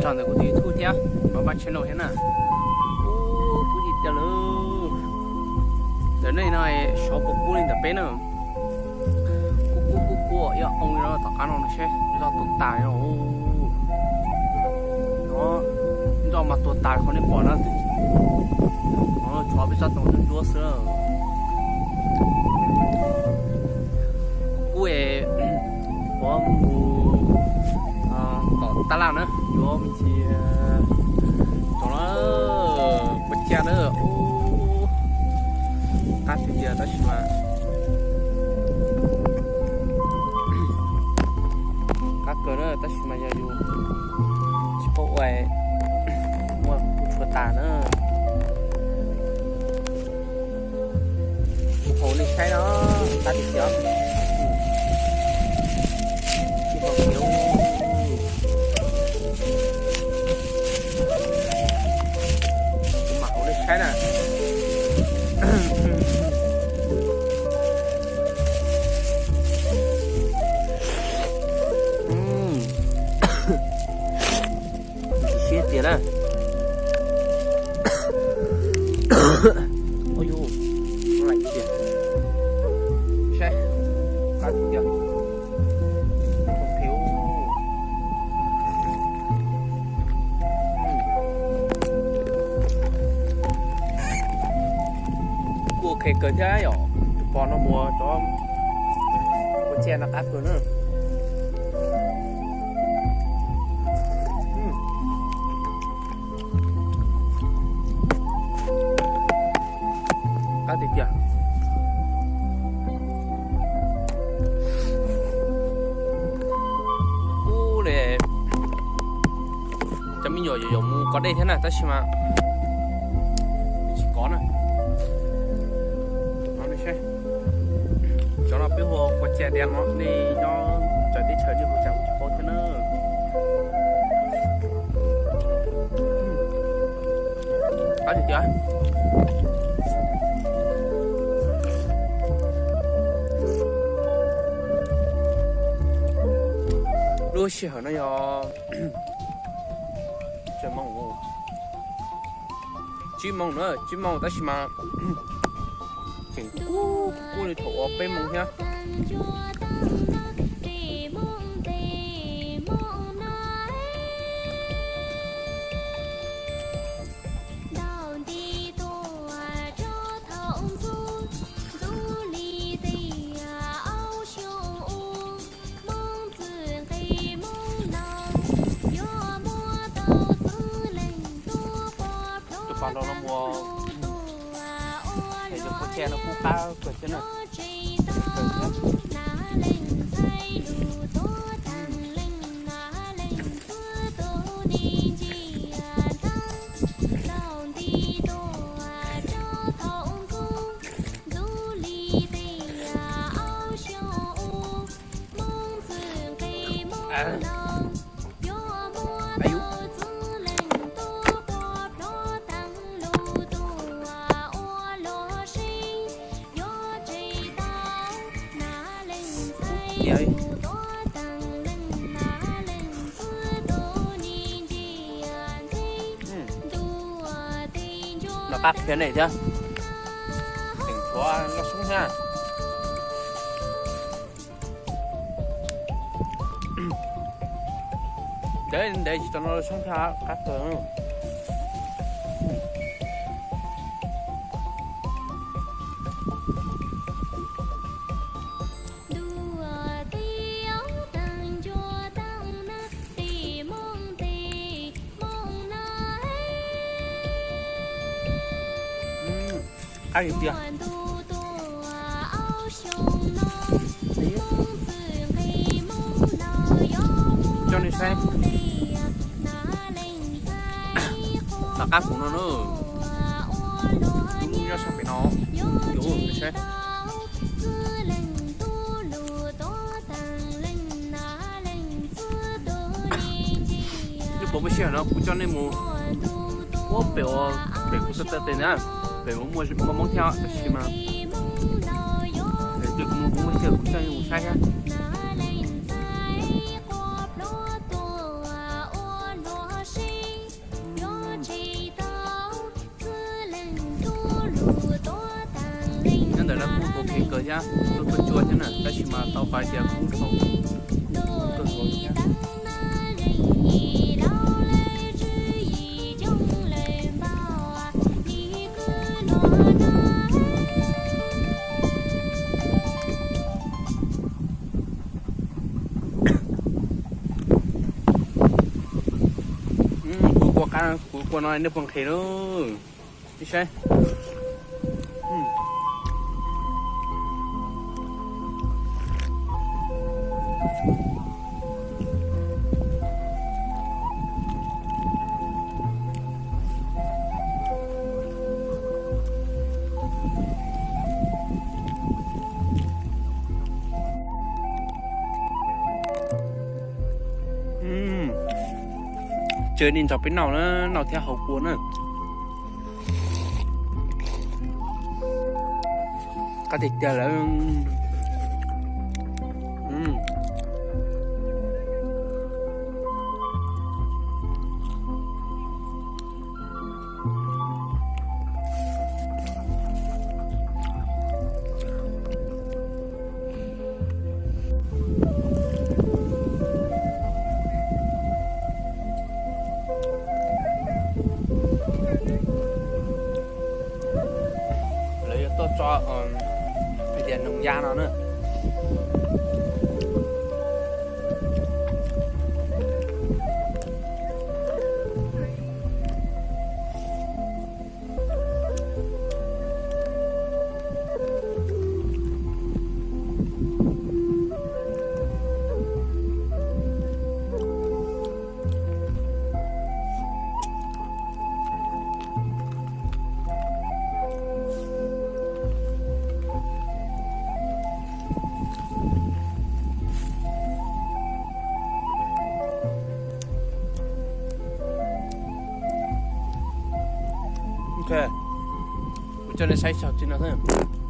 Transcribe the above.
Tso ntawm kuv tus YouTube thiab, Paj Paj Channel thiab na. Ub, kub tiag tiag lawm. Ntawm nej no sov puas kub li ntawm peb na. Kub kub kub kub ib oo li no tom qab no seb, nroj tuag tas no. Nroj mas tuag tas qhov nej pom na. Tshuav peb tsob tau ntsuab ntsuab xwb. Kub es yuav mus tom taj laj na, yuav me ntsis tso na, kua ciaj na. Ub, qab tiag tiag tab sis mas qab kawg na, tab sis mas yog yus tsis paub ua, muaj kuj tshuav tas na. Kuv haus nej saib no, qab tiag tiag. Tsis paub tiag. Kuv mam haus nej saib na. Siab tiag na. Ua yus, lais tiag. Saib, qab tiag. Kuj ok kawg thiab yom, tus pos no mus tso, kua ciaj no qab kawg na. Qab tiag tiag. Ub, cov me nyuam yuav yuav mus kov dej thiab na tab sis mas tsis kov na. Cov no peb hu ua kua ciaj diav no, nej nyob txawv teb chaws nej hu cas kuv tsis paub thiab na. Qab tiag tiag. Lub sij hawm no yog tsib moos na, tsib moos tab sis mas tseem kub kub li thaum ua peb moos thiab. Tus pos no mus, es yog kua ciaj no kub qab kawg thiab na. Nov qab qhia nej thiab, tseem tshuav loj soob thiab. Ntev ntev tsis tau no soob thiab qab kawg. Qab tiag tiag. Coj nej saib tom qab kuv no na, lub nyob sab pem no, yuav nej saib. Ib puas muaj sij hawm no kuv coj nej mus ua pem, pem kuv tawm tawm tes na, pem muaj Hmoob thiab tab sis mas kuv muaj sij hawm kuv coj nej mus saib thiab. Thiab tuaj tuaj cua thiab na, tab sis mas tau qhov tias kub dhau, tuaj hauv thiab. Kuv kua qab, kuv kua no nej puas nqhis lauj? Ib saib. Tsw ni nrog peb noj na, noj thiab haus kua na. Qab tiag tiag lawm. Lawv yuav tuaj tso hais tias noog ya no na. Ok, kuv coj nej saib txog txij no xwb.